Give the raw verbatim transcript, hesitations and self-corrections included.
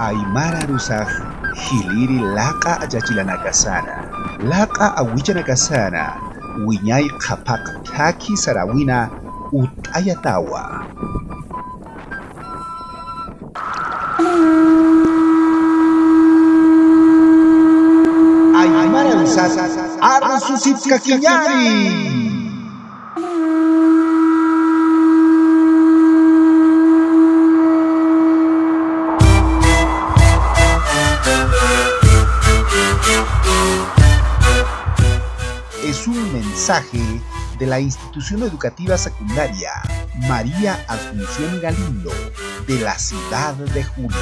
Aymara arusax jiliri laq'a achachilanakasana, laq'a awichanakasana, wiñay qhapaq thakhi saräwina ut'ayatawa. Aymara arusax arsusipkakiñäni. Es un mensaje de la Institución Educativa Secundaria María Asunción Galindo, de la ciudad de Juli.